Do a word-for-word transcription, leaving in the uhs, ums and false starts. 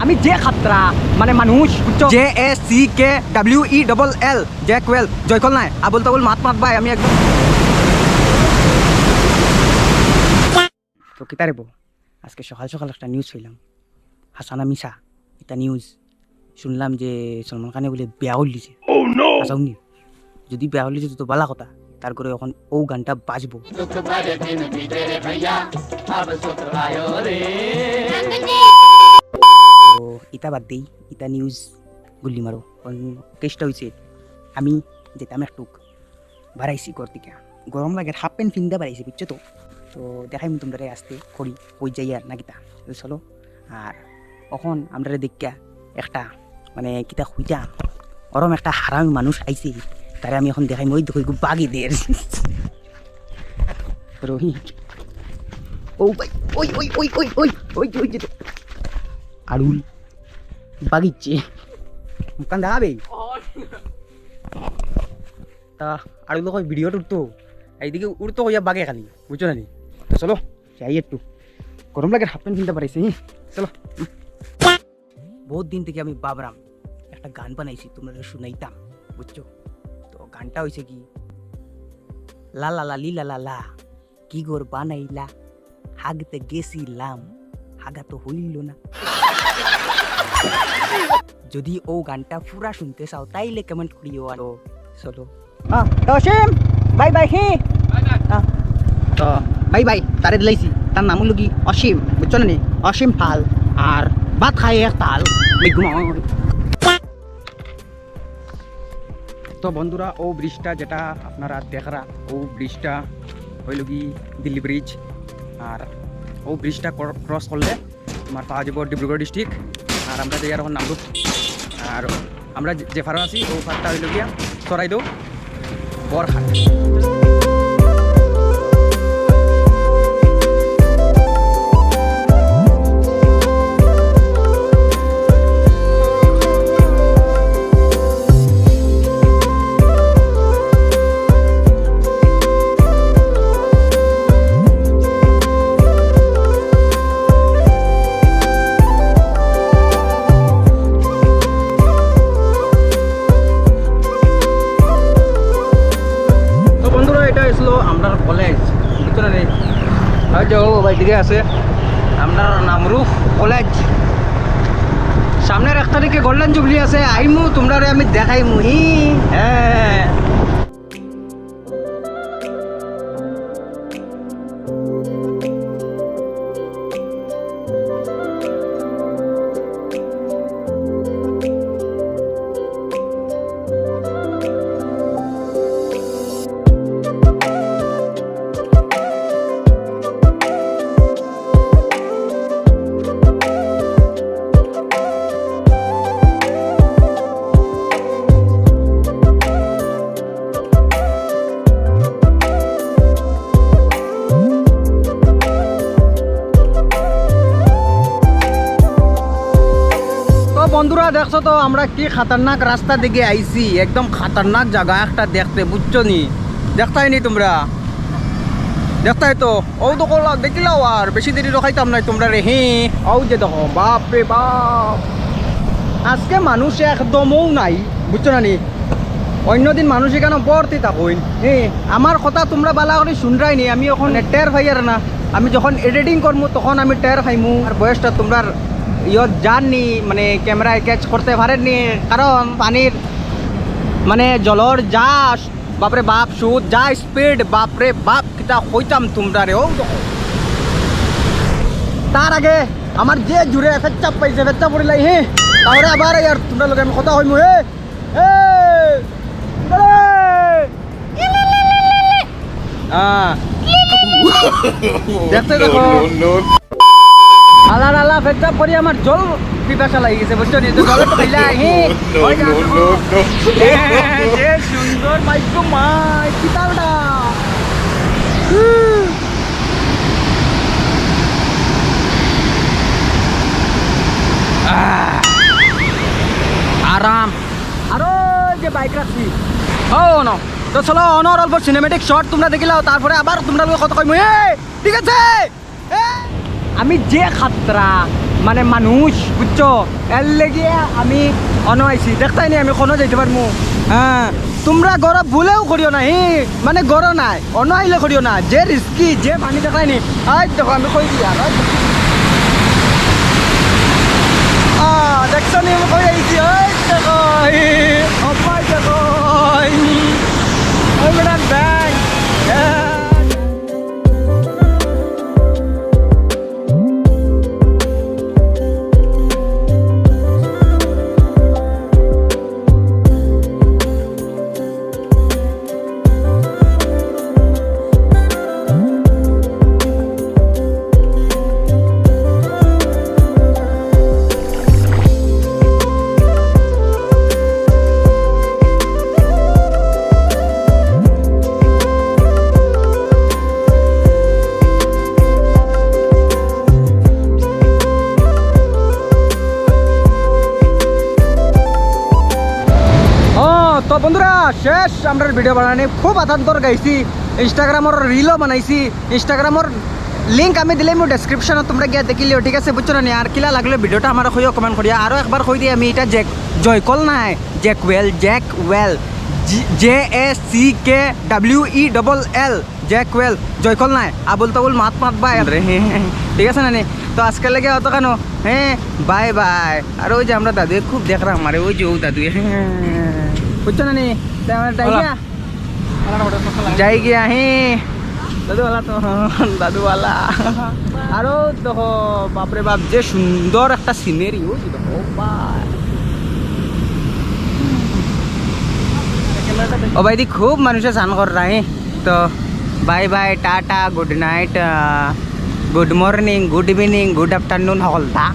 আমি যে খাতরা, মানে মানুষ, বুঝছো? J A C K W E double L, Jack well, জয়কল নাই, আবুল তাবুল মাত মাত ভাই, আমি একদম। তো কিতা রে বউ, আজকে সকাল সকাল একটা নিউজ পাইলাম, হাসানা মিশা, এটা নিউজ শুনলাম যে সলমান খানে বলে বিয়া করলিছে। Oh no! হাসাও নি? যদি বিয়া করলিছে তো বালা কথা, তার করে এখন ও গানটা বাজবো। তো ইতা বাদ দেই, ইতা নিউজ গুল্লি মারো। কেসটা হইছে, আমি যেতাম একটুক বাড়াইছি ঘর থেকে, গরম লাগে, হাফ প্যান্ট ফিন্দা বাড়াইছি, বুঝছো তো? তো দেখাইমু তোমরারে আস্তে করি কই যাইয়ার না কিতা। তো চলো, আর অখন আমরারে দেখিয়া একটা, মানে, কিতা কইতাম, ওরম একটা হারামি মানুষ আইছে, তারে আমি অখন দেখাইমু। ওই দেখো, এগু বাগি দের। রোহি, ও ভাই, ওই, ওই, ওই, ওই, ওই, ওই, ওই, ওই, আরুল বাগিচ্ছে। মুখখান দেখাবে? তা আরুল কই ভিডিও উঠতো, এইদিকে উঠতো কইয়া বাগে খালি, বুঝছো না নি? তো চলো, যাই একটু, গরম লাগে, হাফ প্যান্ট ফিন্দা বাড়াইছি, হুম, চলো। বহুত দিন থেকে আমি ভাবরাম, একটা গান বানাইছি, তোমরারে শুনাইতাম, বুঝছো? তো গানটা হইছে কি, লা লা লা লি লা লা লা, কি ঘর বানাইলা, হাগতে গেছিলাম, হাগা তো হইল না। যদি ও গানটা পুরা শুনতে চাও, তাইলে কমেন্ট করিও। আরো চলো। হ্যাঁ, তো অসীম, বাই বাই, হি। হ্যাঁ। তো বাই বাই, তারে দিলাইছি। তার নাম হলো কি? অসীম, বুঝছো না নি? অসীম পাল। আর ভাত খায় এক তাল। আমি ঘুমাই। তো বন্ধুরা, ও ব্রিজটা যেটা আপনারা দেখরা, ও ব্রিজটা হইল কি দিল্লি ব্রিজ। আর ও ব্রিজটা ক্র-, ক্রস করলে তোমার পাওয়া যাবো ডিব্রুগড় ডিস্ট্রিক্ট। আর আমরা যাই আর এখন নামরূপ। আর আমরা যে, যে ফারো আছি, ও ফারটা হইল গিয়া চড়াইদহ বরহাট। তো বন্ধুরা, এটা হইছিল আমরার কলেজ, বুঝছো না নি? ওই যে ও ভাই দিকে আছে আমরার নামরূপ কলেজ। সামনের এক তারিখে গোল্ডেন জুবলি আছে, আইমু, তোমরারে আমি দেখাইমু, হি। হ্যাঁ। তো বন্ধুরা, দেখছো তো আমরা কি খাতারনাক রাস্তা দিকে আইছি, একদম খাতারনাক জাগা একটা দেখতে, বুঝছো নি? দেখতায় নি তোমরা? দেখতায় তো, ও তো করলা, দেখিলাও আর বেশি দেরি রখাইতাম নাই তোমরারে। হি, ও যে দেখো, বাপ রে বাপ, আজকে মানুষ একদমও নাই, বুঝছো না নি? অন্যদিন মানুষ এখানো ভর্তি থাকইন। হি, আমার কথা তোমরা বালা করি শুনরায় নি, আমি অখন টের পাইয়ার না। আমি যখন এডিটিং করমু তখন আমি টের পাইমু। আর বয়সটা তোমরার ইয়ত যার নি, মানে ক্যামেরায় ক্যাচ করতে পারের নি, কারণ পানির, মানে জলর যা, বাপরে বাপ, সুদ যা স্পিড, বাপরে বাপ, কিতা কইতাম তোমরারে। ও দেখো, তার আগে আমার যে জুরে ফেচ্চা পাইছে, ফেচ্চা পড়িলাই, হে, তারপরে আবার আর তোমরার লগে আমি কথা কইমু, হে। এ, আহ। দেখতে দেখো। No, no, no। আলা, আলা, পেটটা ভরি আমার জল পিপাসা লাগি গেছে, বুঝছো নি? তো জল তো খাইলাই, হে। No, no, no, no। এ, যে সুন্দর মাইকো মাই, কি তালটা। আহ। আরাম। আর ওই যে বাইক রাখছি। ও, no। তো চলো, অনর অল্প সিনেম্যাটিক শট তোমরা দেখিলাও, তারপরে আবার তোমরার লগে কথা কইমু। এ, ঠিক আছে? এ, আমি যে খাতরা, মানে মানুষ, বুঝছো? এর লেগে আমি অনো আইছি। দেখতায় নি আমি কোনো যাইতে পারমু? হ্যাঁ, তোমরা গরো ভুলেও করিও না, হি, মানে গরো নাই, অনো আইলে করিও না। যে রিস্কি, যে পানি দেখতায় নি, আজ দেখো আমি কই দিয়ার, আজ দেখো। আহ, দেখছো নি আমি কই আইছি, আজ দেখো, হি, আব্বাই দেখো, হি, ওই বেটার ব্যাগ, হ্যাঁ। ও, তো বন্ধুরা, শেষ আমরার ভিডিও বানানি। খুব আতান্তর গাইছি, ইনস্টাগ্রামর রিলও বানাইছি। ইনস্টাগ্রামর লিংক আমি দিলাইমু ডেসক্রিপশনো, তোমরা গিয়া দেখিলিও, ঠিক আছে? বুঝছো না নি? আর কিলা লাগলো ভিডিওটা আমারে কইও কমেন্ট করিয়া। আরও একবার কই দিই আমি, ইটা জেক-, জয়কল নায়, জেকওয়েল, জেকওয়েল, জি-, J A C K W E double L. Jack well, জয়কল নায়, আবুল তাবুল মাত মাত ভাই। ঠিক আছে না নি? তো আজকের লেগে অত কেন? হ্যাঁ, বাই বাই। আর ওই যে আমরা দাদু খুব দেখরাম, আরে ওই যে ও দাদু, হ্যাঁ, বুঝছো না নি? তাই আমরা যাই গিয়া। যাই গিয়া, হ্যাঁ। দাদুওয়ালা তো, দাদুওয়ালা। আরো দেখো, বাপরে বাপ, যে সুন্দর একটা সিনারি, ওই যে দেখো, বাই। ও ভাই, দি খুব মানুষে চান কর রাই। তো bye bye, tata, good night, ah, good morning, good evening, good afternoon, হকলতা।